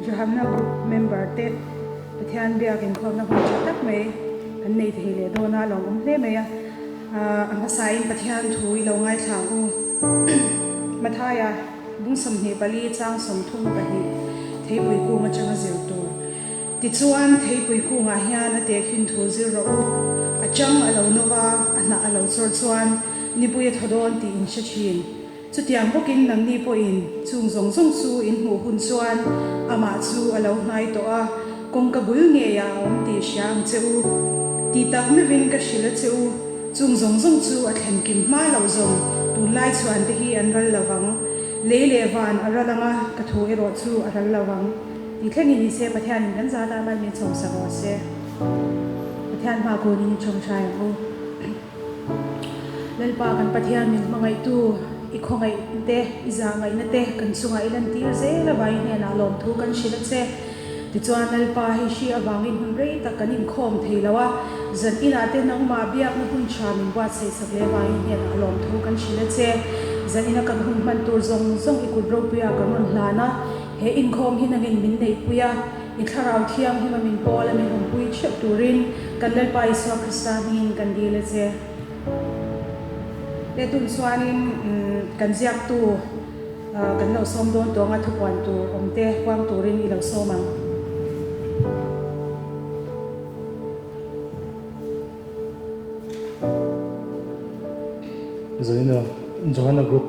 Johanna Group member te Pathian biak inkhawmna hun tha tak mai kan nei thei leh dawn a, a lawmawm hle mai a. A hmasain Pathian thu i lo ngaithla ang u. Mathaia bung 24 chang 32 theipui kung atanga zir tur. Tichuan theipui kungah hian a tehkhin thu zir rawh u. A chang a lo no va, a hnah a lo chawr chuan nipui a thaw dawn tih in hre thin. Chutiang bawkin nangni pawhin chung zawng zawng chu in hmuh hun chuan amah chu a lo hnai tawh a, kawngka bul ngeiah a awm tih hria ang che u. Tih tak meuhin ka hrilh a che u, chung zawng zawng chu a thlen kim hma loh zawng tunlai chhuan te hi an ral lo vang. Lei leh van a ral ang a, ka thu erawh chu a ral lo vang. Tih thlengin ni se Pathianin kan zat a mal min chhawmsak rawh se. Pathian hma kunin i chhawmhrai ang u. Lalpa kan Pathian min hmangaihtu, i khawngaih te, i zahngaihna te kan chungah i lantir zel avangin hnenah lawmthu kan hrilh a che. Tichuan Lalpa hei hri avangin hun rei tak kan inkhawm thei lo a, zan inah te nangmah biakna hun tha min buatsaih sak leh avangin hnenah lawmthu kan hrilh a che. Zan ina kan hun hman tur zawng zawng i kut ropuia kan rawn hlan a, he inkhawm hi nangin min neihpui a, I Thlarau Thianghlim a min pawl a min awmpui theuh turin kan Lalpa Isua Krista hmingin kan dil a che. He tun chuanin kan ziaktu kan lo sawm dawn tuanga thupuan tur awm te puang turin i lo sawm ang. Zaina Johanna Group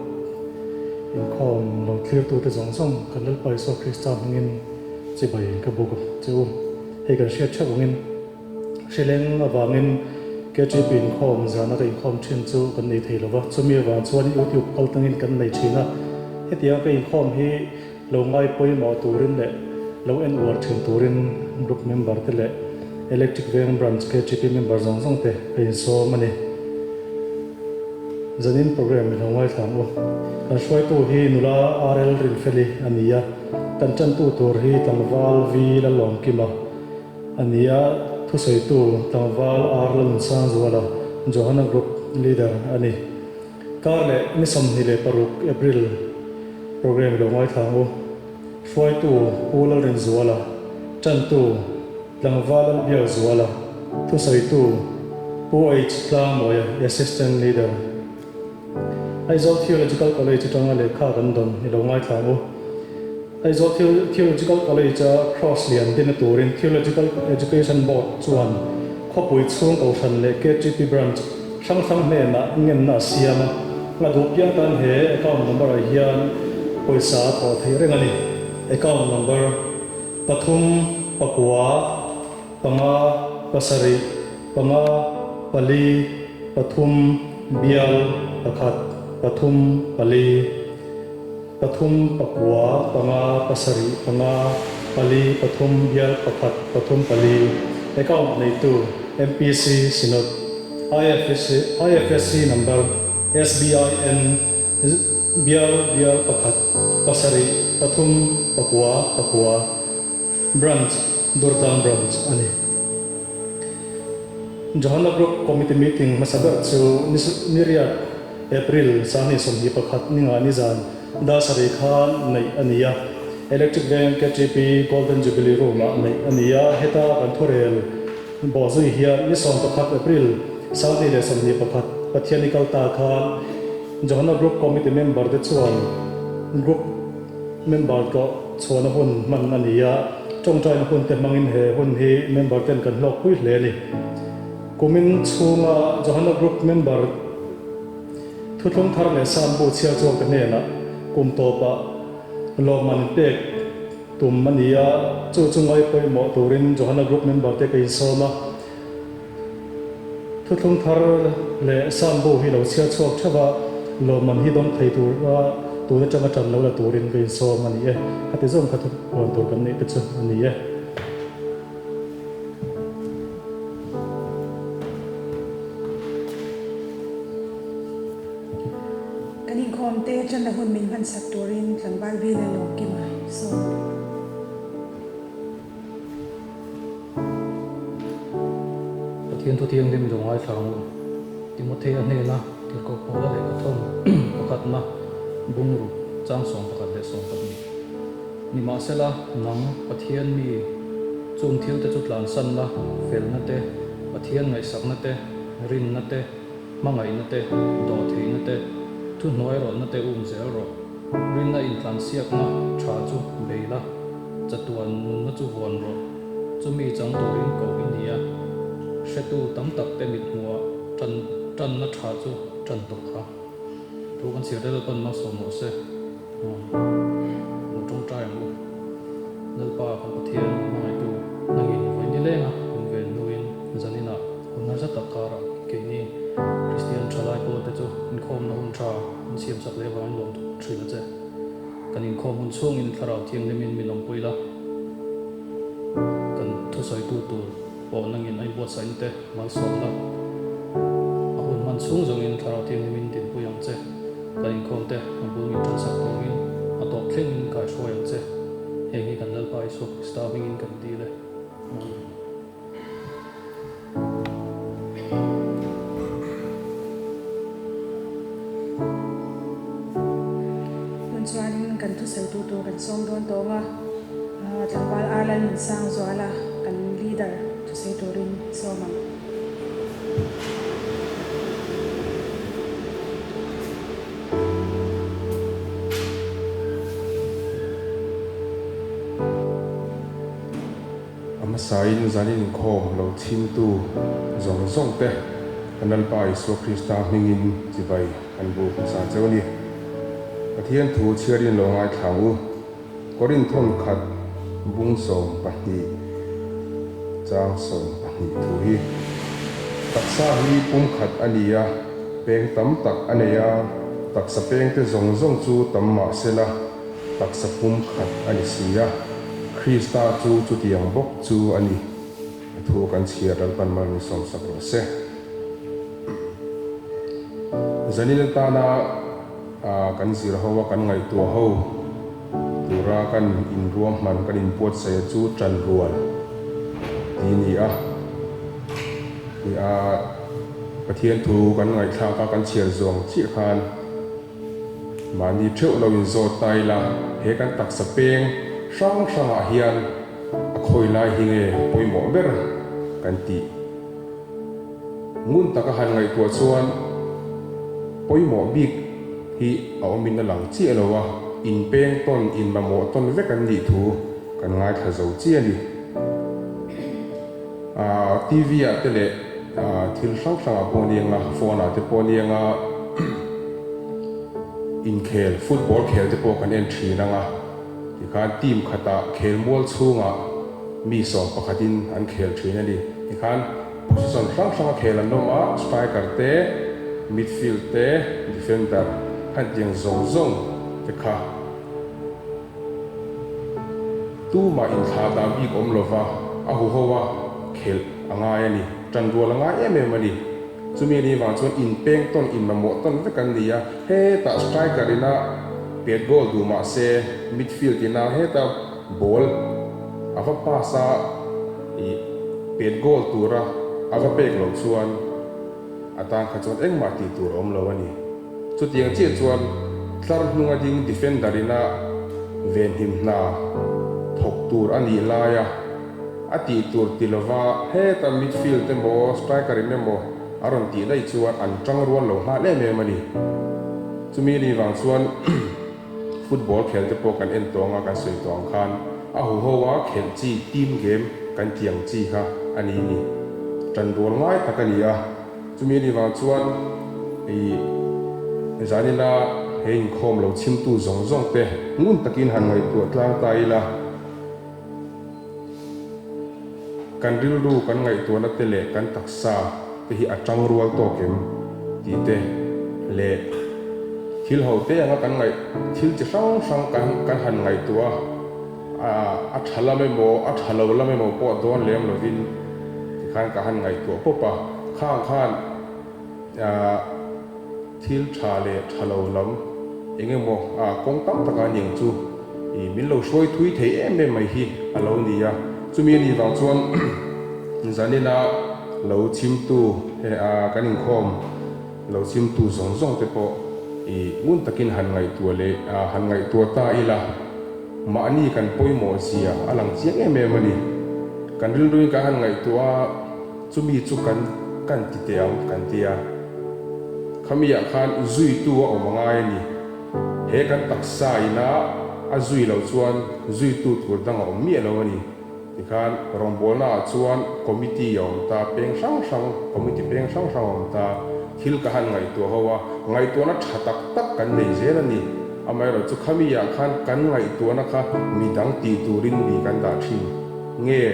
inkhawm lo thlirtute zawng zawng kan Lalpa Isua Krista hmangin chibai ka buk che u. Hei kan hriat theuh angin hrileng avangin KTP inkhawm zana ka inkhawm thin chu kan nei thei lova, chumi avang chuan YouTube kal tangin kan nei thin a. Hetianga ka inkhawm hi Lo ngai pawimawh turin leh lo en uar thin turin group member te leh Electric Veng Branch KTP member zawng zawng te ka insawm a ni. Zanin program i lo ngaithla ang u. Kan hruaitu hi nula RL Rinfeli a ni a, kan tantu tur hi tlangval V Lalawmkima a ni a, thusawitu tlangval R Lalnunsangzuala, Johana Group Leader a ni. Kar leh ni 26 April program i lo ngaithla ang u. Hruaitu Pu Lalrinzuala, Tantu Tlangval Lalbiakzuala, Thusawitu Pu H Tlangmawia, Assistant Leader. Aizawl Theological College atanga lehkha kan dawn i lo ngaithla ang u. Aizawl Theological College-a Cross lian dina turin Theological Education Board chuan khawpui chhung kohhran leh KTP Branch hrang hrang hnenah ngenna a siam a, a duh piang tan he account number-ah hian pawisa a thawh theih reng a ni. Account number, pathum, pakua, panga, pasarih, panga, pali, pathum, bial, pakhat, pathum, pali. Pathum pakua panga pasarih panga pali pathum bial pakhat pathum pali account neitu MPC Synod IFSC IFSC number SBIN bial bial pakhat pasarih pathum pakua pakua Branch Durtlang Branch a ni. Johanna Group Committee meeting hmasa ber chu ni riat April 2021 ninga nizan dar sarih khan neih a ni a, Electric Veng KTP Golden Jubilee Room-ah neih a ni a, heta kan thurel bawhzui hian ni 11 April 2021 Pathian i kal ta khan Johana Group Committee member te chuan Group member tlawh chhuahna hun hman a ni a, tawngtaina hun te hmangin he hun hi member ten kan hlawkpui hle a ni. Kumin chhunga Johana Group member thuthlung thar leh Sambu chhiar chuak te hnenah kum tawpah lawmman pek tum a ni a, chu chu ngai pawimawh turin Johana Group member te ka insawm a. Thuthlung thar leh Sambu hi lo chhiar chhuak theuh a, lawmman hi dawng thei tura tun atanga tan lo la turin ka insawm a ni e. Khati zawng kha thupuan tur kan neih te chu a ni e. Kan inkhawm te channa hun min hmansak turin tlangval bil a lawm kim a sawm. Pathian thu thianghlim i lo ngaithla ang u. Timothea hnena tirhkoh Paula lehkha thawm pakhatna bung ruk chang 11 leh 12. Nimahsela, nang, Pathian mi, chung thilte chu tlansan la, felna te, Pathian ngaihsakna te, rinna te, hmangaihna te, dawhtheihna te, thuhnuairawlhna te um zel rawh. Rinna intlansiakna tha chu bei la, chatuan nunna chu vuan rawh. Chumi chang turin koh i ni a, hretu tam tak te mithmuhah tan tanna tha chu tan tawh kha. Thu kan chhiar te Lalpan malsawm rawh se. Lo tawngtai ang u. Lalpa kan Pathian hmangaihtu nangin vawi nilenga min ven hnuin zaninah hun harsa tak karah keini Kristian thalai pawlte chu inkhawmna hun tha min siamsak leh avangin lawm thin a che. Kan inkhawm hun chhungin Thlarau Thianghlimin min awmpui la, kan thusawitu tur pawh nangin a inbuatsaihna te malsawm la, a hun hman chhung zawngin Thlarau Thianghlimin dinpui ang che. Kan inkhawm te a bul min tansak turin a tawp thlengin kaihruai ang che. Heng hi kan Lalpa Isua Krista hmingin kan dil e. Amen. Tun chuanin kan thusawitu tur kan sawm dawn tawng a, tlangval Arlan Nunsangzuala kan leader thusawi turin sawm ang. A hmasain zanin inkhawm lo chhimtu zawng zawng te kan Lalpa Isua Krista hmingin chibai kan bu hmasa cheu a ni. Pathian thu chhiarin lo ngaithla ang u. Korinth thawnkhat bung 12 chang 12 thu hi taksa hi pumkhat a ni a, peng tam tak a nei a, taksa pengte zawng zawng chu tam mah sela taksa pumkhat a ni si a, Krista chu chutiang bawk chu a ni. A thu kan chhiar Lalpan mal min sawmsak rawh se. Zanin atana kan zir ho a, kan ngaihtuah ho tura kan inruahman, kan inbuatsaih a chu ṭan rual ti a ni a. Pathian thu kan ngaihthlak a, kan chhiar zawng chiah khan mahni theuh lo inzawt ta ila, he kan taksa peng hrang hrangah hian a khawi lai hi nge pawimawh ber kan tih. Ngun taka han ngaihtuah chuan pawimawh bik hi a awmin a lang chiah lo a, inpeng tawn, inmamawh tawn vek an nih thu kan ngaithla zo chiah a ni. TV ah te leh thil hrang hrangah pawh ni anga, phone ah te pawh ni anga inkhel, football khel te pawh kan en thin anga tikhan team khatah khelmual chhungah mi sawm pakhatin an khel thin a ni. Tikhan Position hrang hranga khel an awm a, striker te, midfield te, defender khan tiang zawng zawng te kha tumah inthlah dah bik awm lova a huho a khelh a ngai a ni. Tan rual a ngai em em a ni. Chumi anih vang chuan inpeng tawn, inmamawh tawn vek an ni a, hetah striker ina pet goal duh mah se midfield ina heta ball a va pass a, Ih, pet goal tura a va pek loh chuan a tan kha chuan engmah tih tur a awm lo a ni. Chutiang chiah chuan tlar hnunga ding defender ina venhim hna thawk tur a nih laia a tih tur ti lova heta midfield emaw striker in emaw a rawn tih daih chuan an tang rual lo nghal em em a ni. Chumi ni vang chuan Football khel te pawh kan en tawh anga kan sawi tawh ang khan a huho a khelh chi team game kan tih ang chi kha a ni ni. Tan rual ngai tak a ni a, chumi a nih vang chuan ih zanina he inkhawm lo chhimtu zawng zawng te ngun takin han ngaihtuah tlang ta ila, Kan rilru kan ngaihtuahna te leh kan taksa te hi a tang rual tawk em tih te leh thil ho te anga kan ngaih thil chi hrang hrang kan kan han ngaihtuah a, a tha lam emaw a tha lo lam emaw pawh dawn lem lovin tikhan ka han ngaihtuah pawp a, khang khan ah Thil tha leh tha lo lam eng emaw ah kawng tam taka niang chu ih min lo hruai thui thei em em mai hi a lo ni a. Chumi a nih vang chuan zanina lo chhimtu he a kan inkhawm lo chhimtu zawng zawng te pawh ih ngun takin han ngaihtuah leh han ngaihtuah ta ila. Mahni kan pawimawh zia a lang chiang em em a ni. Kan rilruin kan han ngaihtuah a, chumi chu kan kan ti teh ang kan ti a. Khami ah khan zuitu a awm a ngai a ni. He kan taksa ina a zui loh chuan zuitu tur dang a awm miah lo a ni. Tikhan rawngbawlna ah chuan committee a awm ta, peng hrang hrang, committee peng hrang hrang a awm ta. Thil ka han ngaihtuah ho a, ngaihtuahna tha tak tak kan nei zel a ni. Amaherawh chu khami ah khan kan ngaihtuahna kha midang tih turin mi kan dah thin nge,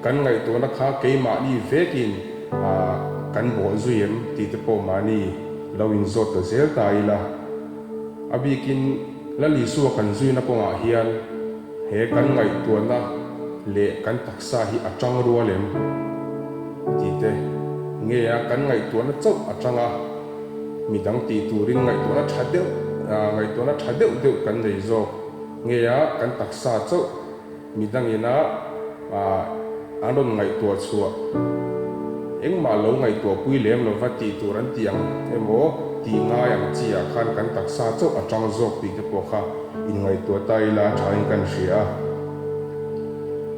kan ngaihtuahna kha keimahni vekin kan bawh zui em tih te pawh mahni lo inzawt ta zel ta ila. A bikin Lal Isua kan zuina kawngah hian he kan ngaihtuahna leh kan taksa hi a tang rual em tih te nge a kan ngaihtuahna chauh a tang a, midang tih turin ngaihtuahna tha deuh ngaihtuahna tha deuh deuh kan nei zawk nge a kan taksa chauh Midangina an rawn ngaihtuah chhuah engmah lo ngaihtuah pui lem lova tih tur an tih ang emaw tih ngai ang chi ah khan kan taksa chauh a tang zawk tih te pawh kha inngaihtuah ta ila a thain kan hria a.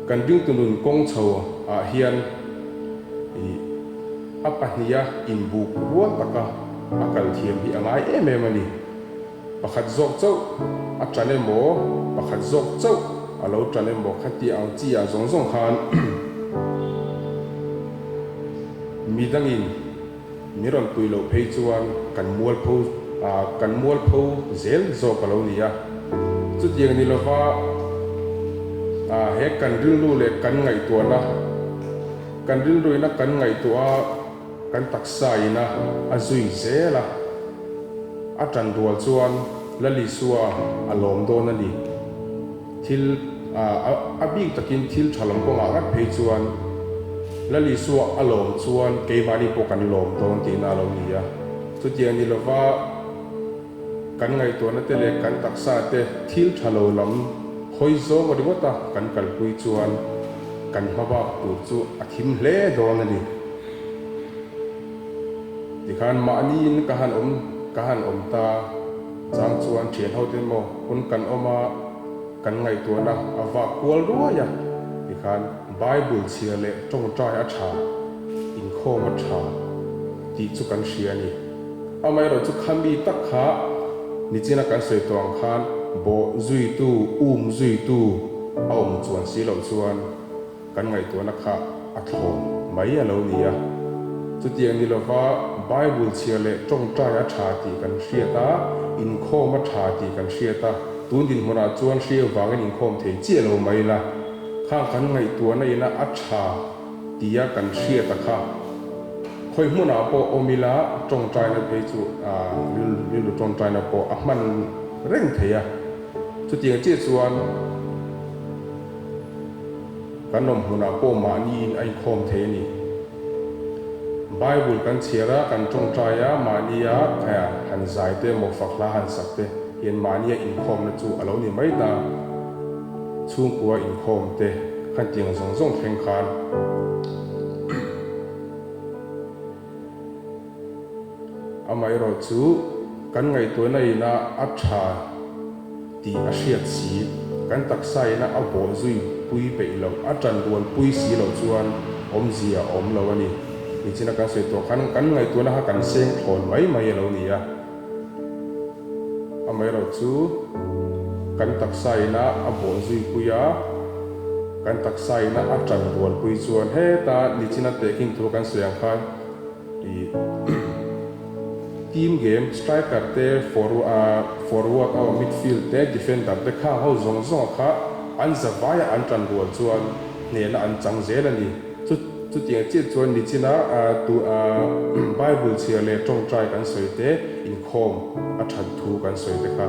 Kan ringtu nun kawng chho ah hian ih a pahniha inbuk rual taka a kal thiam hi a ngai em em a ni. Pakhat zawk chauh a ṭan emaw, pakhat zawk chauh a lo ṭan emaw kha tih ang chi ah zawng zawng khan midangin min rawn pui loh phei chuan kan mualpho kan mualpho zel zawk a lo ni a. Chutiang ni lova he kan rilru leh kan ngaihtuahna, kan rilruina kan ngaihtuah a, Kan taksa ina a zui zel a, a tan rual chuan Lal Isua a lawm dawn a ni. Thil a bik takin thil tha lam kawngah ngat phei chuan Lal Isua a lawm chuan keimahni pawh kan lawm dawn tihna a lo ni a. Chutiang ni lova kan ngaihtuahna te leh kan taksa te thil tha lo lam hawi zawng ringawta kan kalpui chuan kan hmabak tur chu a thim hle dawn a ni. Tikhan mahniin ka han awm ka han awm ta chang chuan thian ho te maw hun kan awm a, kan ngaihtuahna a vak kual ruai a, tikhan Bible chhiar leh tawngtai a tha, inkhawm a tha tih chu kan hria a ni. Amaherawh chu khami tak kha nichina kan sawi tawh ang khan bawh zuitu, um zuitu a awm chuan si loh chuan, Kan ngaihtuahna kha a thlawm mai a lo ni a. Chutiang ni lova Bible chhiar leh tawngtai a tha tih kan hriat a, inkhawm a tha tih kan hriat a, tun dinhmunah chuan hriau vangin inkhawm thei chiah lo mai la, khang kan ngaihtuahna ina a tha tia kan hriat a kha khawi hmunah pawh awm ila tawngtaina phei chu rilru tawngtaina pawh a hman reng thei a. Chutiang chiah chuan. Kan awm hmunah pawh mahniin a inkhawm thei a ni. Bible kan chhiar a, kan tawngtai a, mahnia han zai te emaw fak hla han sak te hian mahnia inkhawmna chu a lo ni mai ta. Chhungkua inkhawm te khan tiang zawng zawng thleng khan. Amaherawh chu kan ngaihtuahna ina a tha tih a hriat si, kan taksa ina a bawh zui pui peih loh, a tan rual pui si loh chuan awmzia a awm lo a ni. Nichina kan sawi tawh khan kan ngaihtuahna kha kan seng thlawn mai mai a lo ni a. Amaherawh chu kan taksa ina a bawh zui pui a, kan taksa ina a tan rual pui chuan heta nichina tehkhin thu kan sawi ang khan, I team game striker te forward a midfield te defender te khang ho zawng zawng kha an zavai a an tan rual chuan hnehna an chang zel a ni. Chu chutiang chiah chuan nichina tu Bible chhiar leh tawngtai kan sawi te inkhawm a that thu kan sawi te kha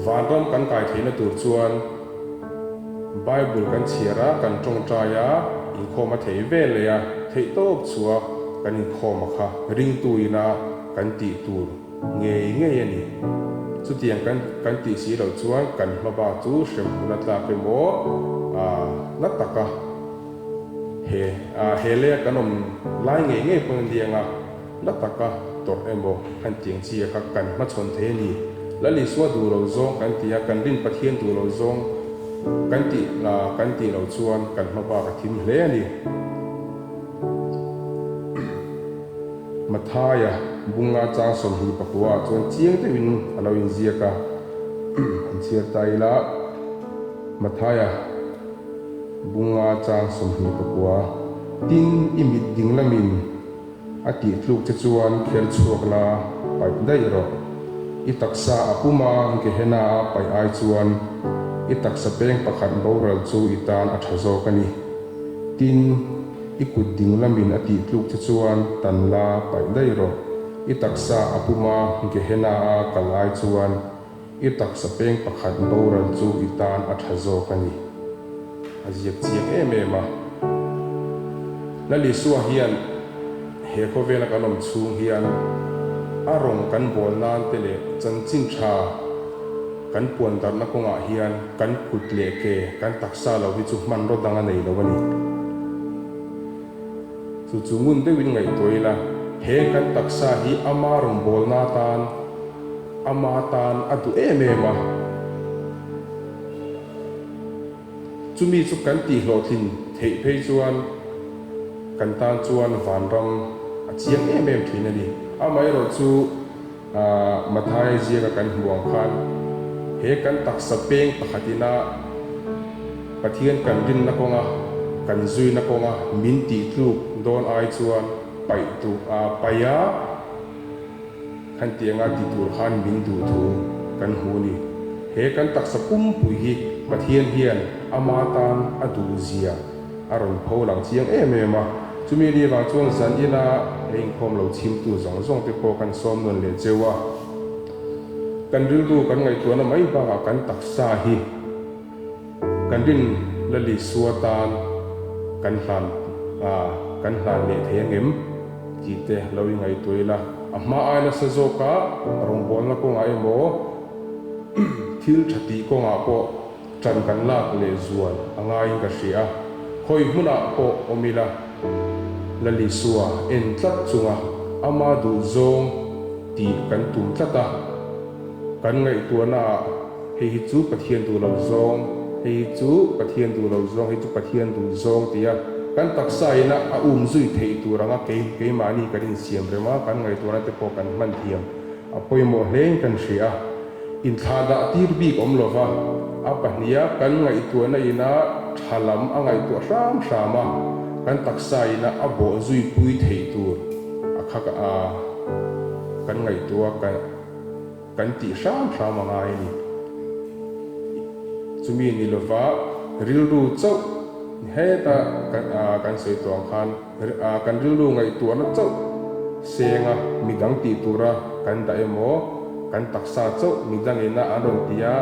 vanram kan kai theihna tur chuan Bible kan chhiar a, kan tawngtai a, inkhawm a theih vel leh a, theih tawp chhuah kan inkhawm a kha ringtu ina kan tih tur ngei ngei a ni. Chutiang kan kan tih si loh chuan kan hma bak chu hremhmun a tlak emaw na taka he he leia kan awm lai ngei ngei pawn a liang a. Na taka tawrh emaw han tiang chi a kha kan hmachhawn thei a ni. Lal Isua duh lo zawng kan ti a, kan rin Pathian duh lo zawng Kan tih kan tih loh chuan kan hma bak a thim hle a ni. Mathaia bunga chang 29 ah chuan chiang deuhin a lo inziak a, an chhiar ta ila Mathaia bunga chang 29, Tin, i mit ding lamin a tih tluk che chuan kher chhuak la paih daih rawh. I taksa a puma Gehenna a paih ai chuan i taksa peng pakhat boral chu i tan a tha zawk a ni. Tin, i kut ding lamin a tih tluk che chuan tan la paih daih rawh. I taksa a puma Gehenna a kal ai chuan I taksa peng pakhat boral chu i tan a tha zawk a ni. A ziak chiang em em a. Lal Isua hian he khawvela kan awm chhung hian a rawng kan bawl nan te leh chanchin tha kan puan darhna kawngah hian kan kut leh ke kan taksa lo hi chu hmanraw dang a nei lo a ni. Chu chu ngun deuhin ngaihtuah ila, he kan taksa hi ama rawngbawlna atan, ama tan a duh em em a. Chumi chu kan tihhlawhtlin theih phei chuan kan tan chuan vanram a chiang em em thin a ni. Amaherawh chu Mathaia ziaka kan hmuh ang khan he kan taksa peng pakhat ina Pathian kan rinna kawnga kan zuina kawnga min tihtluk dawn ai chuan paih duh a paiha khan tianga ti tur khan min duh thu kan hmu a ni. He kan taksa pumpui hi Pathian hian ama tan a duh zia a rawn pho lang chiang em em a. Chumi ni vang chuan zan ina he inkhawm lo chhimtu zawng zawng te pawh kan sawm nawn leh cheu a. Kan rilru kan ngaihtuahna mai bakah kan taksa hi kan rin la Lisua tan kan hlan kan hlan leh thei angem tih te lo i ngaihtuah ila. A hma ai nasa zawka rawngbawlna kawngah emaw thil tha tih kawngah pawh Ṭan kan lak leh zual a ngaiin ka hria a, khawi hmunah pawh awm ila, Lal Isua en tlat chunga ama duh zawng tih kan tum tlat a, kan ngaihtuahnaah hei hi chu Pathian duh lo zawng, hei hi chu Pathian duh lo zawng, hei chu Pathian duh zawng tia kan taksa ina a um zui theih tur anga kei keimahni kan insiam rem a, kan ngaihtuahna te pawh kan hman thiam a pawimawh hlein kan hria a. Inthlahdah tir bik awm lova, a pahniha kan ngaihtuahna ina tha lam a ngaihtuah hram hram a, kan taksa ina a bawh zui pui theih tur a kha a kan ngaihtuah a kan tih hram hram a ngai a ni. Chumi ni lova rilru chauh heta kan sawi tawh ang khan kan rilru ngaihtuahna chauh senga midang tih tura kan dah emaw, kan taksa chauh midangin a an rawn ti a,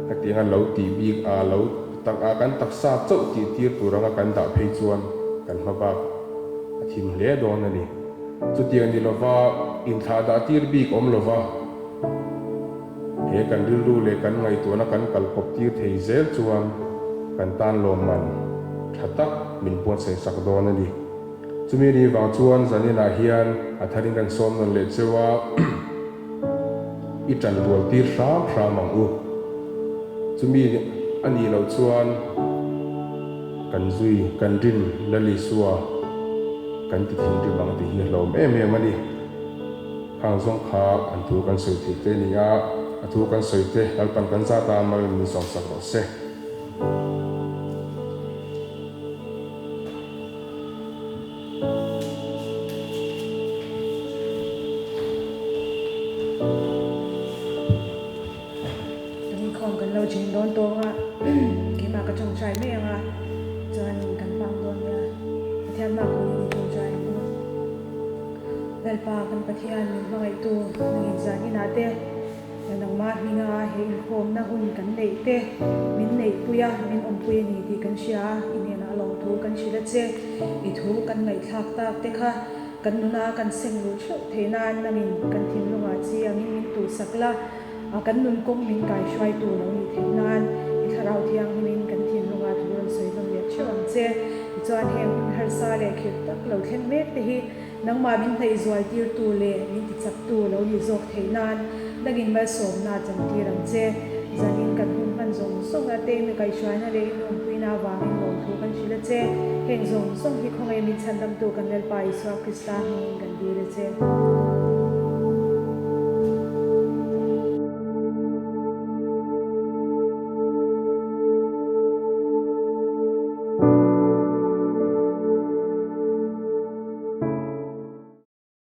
hetianga lo tih bik a lo tak a kan taksa chauh tih tir tur anga kan dah phei chuan kan hma bak a thim hle dawn a ni. Chutiang ni lova inthlah dah tir bik awm lova he kan rilru leh kan ngaihtuahna kan kal kawp tir thei zel chuan kan tan lawmman tha tak min buatsaih sak dawn a ni. Chumi ni vang chuan zaninah hian a tharin kan sawm nawn leh cheu a, i tan rual tir hram hram ang u. Chumi a nih loh chuan kan zui, kan rin Lal Isua kan ti thinrim ang tih hi a hlawm em em a ni. Khang zawng kha an thu kan sawi theih te a ni a, a thu kan sawi te Lalpan kan zat a, mal min sawmsak rawh se. Kan inkhawm kan lo cheng dawn tawng a, keimah ka tawngtai mai ang a, chuan kan hmang dawn nia, Pathian hma kawngin in tawngtai ang u. Lalpa kan Pathian min hmangaihtu nangin zan inah te, Nangmah hminga he inkhawmna hun kan neih te min neihpui a, min awmpui a ni tih kan hria a, i hnenah lawmthu kan hrilh a che. I thu kan ngaihthlak tak te kha kan nuna kan seng luh theuh theih nan nangin kan thinlungah chi angin min tuhsak la, kan nun kawng min kaihruaitu lo nih theih nan i thlarau thianghlimin kan thinlungah thu rawn sawi hlawm leh theuh ang che. Tichuan heng hun harsa leh khirh tak lo thleng mek te hi Nangmah min hnaihzual tirtu leh min tichaktu lo nih zawk theih nan nangin malsawmna chantir ang che. Zanin kan hun hman. hman zawng zawng ate mi kaihhruaina leh inawmpuina avangin lawmthu kan hrilh a che. Heng zawng zawng hi khawngaih min chhandamtu kan Lalpa Isua Krista hmingin kan dil a che.